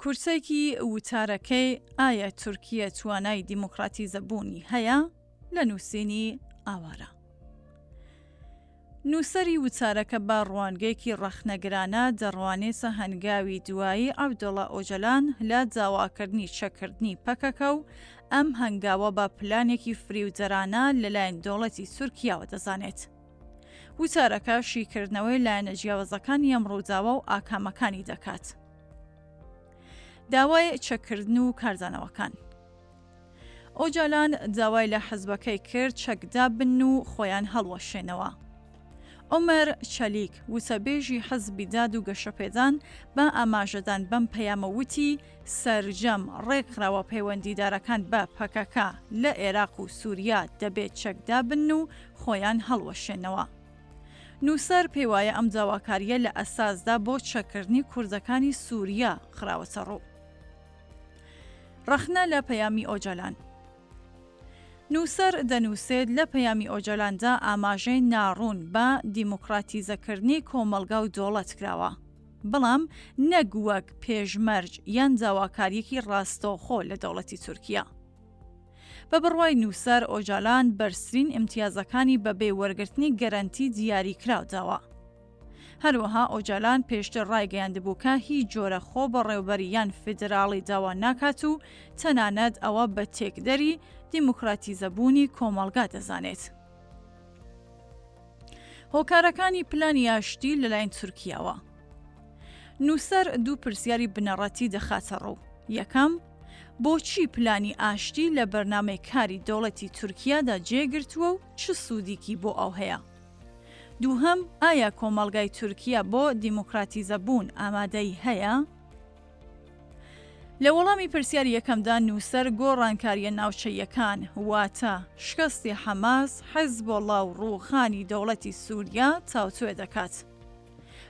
کورتەیەکی وتارەکەی ئایا تورکیە توانای دیموکراتیزەبوونی هەیە؟ لە نووسینی ئاوارە. نووسەری وتارەکە بە ڕوانگەیەکی ڕەخنەگرانە دەڕوانێتە هەنگاوی دوایی عەبدوڵا ئۆجەلان لە داواکردنی چەککردنی پەکەکە و ئەم هەنگاوە بە پلانێکی فریودەرانە لەلایەن دەوڵەتی تورکیاوە دەزانێت. وتارەکە شیکردنەوەی لایەنە جیاوازەکانی ئەم ڕووداوە و ئاکامەکانی دەکات. داوای چەککردن و کاردانەوەکان. ئۆجالان داوای لە حزبەکەی کرد چەک دابنن و خۆیان هەڵوەشێنەوە. عومەر چەلیک، وتەبێژی حزبی داد و گەشەپێدان بە ئاماژەدان بەم پەیامە وتی، سەرجەم ڕێکخراوە پەیوەندیدارەکان بە پەکەکە لە ئێراق و سوریا دەبێت چەک دابنن و خۆیان هەڵوەشێنەوە. نووسەر پێیوایە ئەم داواکارییە لە ئەساسدا بۆ چەککردنی کوردەکانی سوریا خراوەتەڕوو. ڕەخنە لە پەیامی ئۆجالان. نووسەر دەنووسێت لە پەیامی ئۆجالاندا ئاماژەی ناڕوون بە دیموکراتیزەکردنی کۆمەڵگا و دۆڵەت کراوە، بەڵام نەک وەک پێشمەرج یان داواکارییەکی ڕاستەوخۆ لە دەوڵەتی تورکیا. بە بڕوای نووسەر ئۆجالان بەرزترین ئیمتیازەکانی بەبێ وەرگرتنی گەرەنتی دیاریکراو داوە. هەروەها ئۆجالان پێشتر ڕایگەیاندبوو کە هیچ جۆرە خۆبەڕێوبەری یان فیدراڵی داوا ناکات و تەنانەت ئەوە بە تێکدەری دیموکراتیزەبوونی کۆمەڵگا دەزانێت. هۆکارەکانی پلانی ئاشتی لەلایەن تورکیاوە. نووسەر دوو پرسیاری بنەڕەتی دەخاتە ڕوو. یەکەم، بۆچی پلانی ئاشتی لە بەرنامەی کاری دەوڵەتی تورکیادا جێگرتووە و چ سوودیکی بۆ ئەو هەیە؟ دووهەم، ئایا کۆمەڵگای تورکیا بۆ دیموکراتیزە بوون ئامادەیی هەیە؟ لە وەڵامی پرسیاری یەکەمدا نووسەر گۆڕانکارییە ناوچەییەکان، واتە شکستی حەماس، حیزبۆڵا و ڕووخانی دەوڵەتی سووریا تاوتوێ دەکات.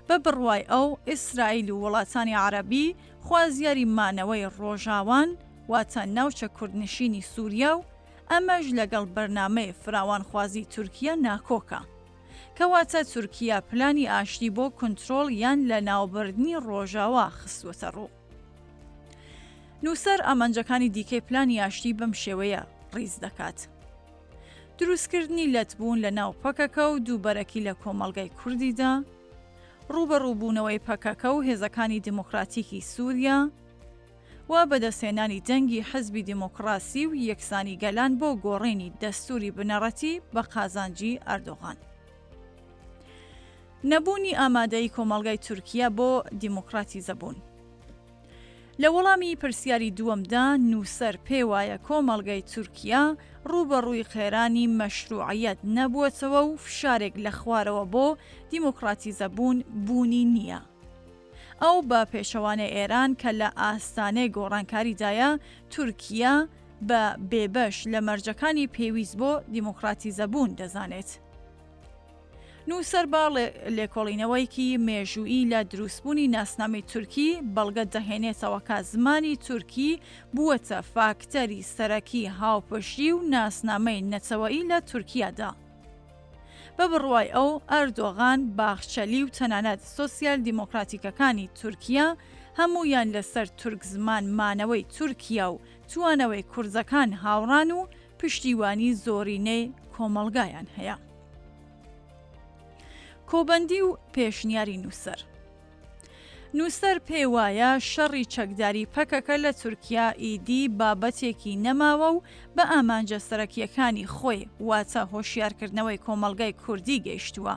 بە بڕوای ئەو، ئیسرائیل و وڵاتانی عەرەبی خوازیاری مانەوەی ڕۆژاوان، واتە ناوچە کوردنشینی سووریا و ئەمەش لەگەڵ بەرنامەی فراوانخوازی تورکیا ناکۆکە. کەواتە تورکیا پلانی ئاشتی بۆ کونترۆڵ یان لەناوبردنی ڕۆژاوا خستووەتە ڕوو. نووسەر ئامانجەکانی دیکەی پلانی ئاشتی بەم شێوەیە ڕیز دەکات. دروستکردنی لەتبوون لە ناو پەکەکە و دووبەرەکی لە کۆمەڵگای کوردیدا، ڕووبەڕووبوونەوەی پەکەکە و هێزەکانی دیموکراتیکی سووریا، و بەدەستهێنانی دەنگی حزبی دیموکراسی و یەکسانی گەلان بۆ گۆڕینی دەستوری بنەڕەتی بە قازانجی ئەردۆغان. نەبوونی ئامادەیی کۆمەڵگای تورکیا بۆ دیموکراتیزەبوون. لە وەڵامی پرسیاری دووەمدا نووسەر پێوایە کۆمەڵگای تورکیا ڕووبەڕووی قەیرانی مەشروعیەت نەبووەتەوە و فشارێک لە خوارەوە بۆ دیموکراتیزەبوون بوونی نییە. ئەو بە پێچەوانەی ئێران کە لە ئاستانەی گۆڕانکاریدایە، تورکیا بە بێبەش لە مەرجەکانی پێویست بۆ دیموکراتیزەبوون دەزانێت. نووسەر بە لێکۆڵینەوەیەکی مێژوویی لە دروستبوونی ناسنامەی تورکی بەڵگە دەهێنێتەوە کە زمانی تورکی بووەتە فاکتەری سەرەکی هاوپشتی و ناسنامەی نەتەوەیی لە تورکیادا. بە بڕوای ئەو، ئەردۆغان، باخچەلی و تەنانەت سۆسیال دیمۆکراتیکەکانی تورکیا هەموویان لەسەر تورک زمان مانەوەی تورکیا و توانەوەی کوردەکان هاوڕان و پشتیوانی زۆرینەی کۆمەڵگایان هەیە. کۆبەندی و پێشنیاری نووسەر. نووسەر پێی وایە شەڕی چەکداری پەکەکە لە تورکیا ئیدی بابەتێکی نەماوە و بە ئامانجە سەرەکییەکانی خۆی واتە هۆشیارکردنەوەی کۆمەڵگای کوردی گەیشتووە.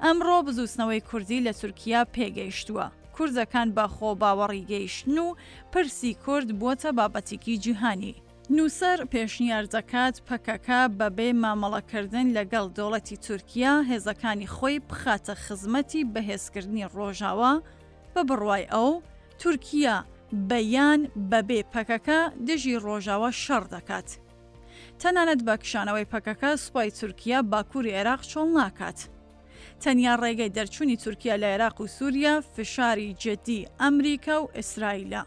ئەمڕۆ بزووتنەوەی کوردی لە تورکیا پێگەیشتووە، کوردەکان بە خۆباوەڕی گەیشتن و پرسی کورد بووەتە بابەتێکی جیهانی. نووسەر پێشنیار دەکات پەکەکە بەبێ مامەڵەکردن لەگەڵ دەوڵەتی تورکیا هێزەکانی خۆی بخاتە خزمەتی بەهێزکردنی ڕۆژاوا، بە بڕوای ئەو، تورکیا بە یان بەبێ پەکەکە دژی ڕۆژاوا شەڕ دەکات. تەنانەت بە کشانەوەی پەکەکە سوپای تورکیا باکووری عێراق چۆڵ ناکات. تەنیا ڕێگەی دەرچوونی تورکیا لە عێراق و سووریا فشاری جدی ئەمریکا و ئیسرائیلە.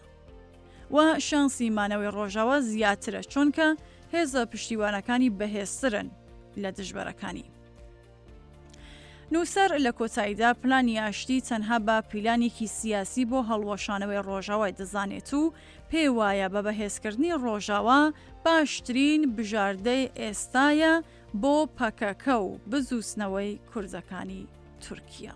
و شانسی مانەوەی ڕۆژاوا زیاترە چۆنکە هێزە پشتیوانەکانی بەهێزترن لە دژبەرەکانی. نووسەر لە کۆتاییدا پلانی ئاشتی تەنها بە پیلانێکی سیاسی بۆ هەڵوەشانەوەی ڕۆژاوای دەزانێت و پێی وایە بە بەهێزکردنی ڕۆژاوا باشترین بژاردەی ئێستایە بۆ پەکەکە و بزووتنەوەی کوردەکانی تورکیا.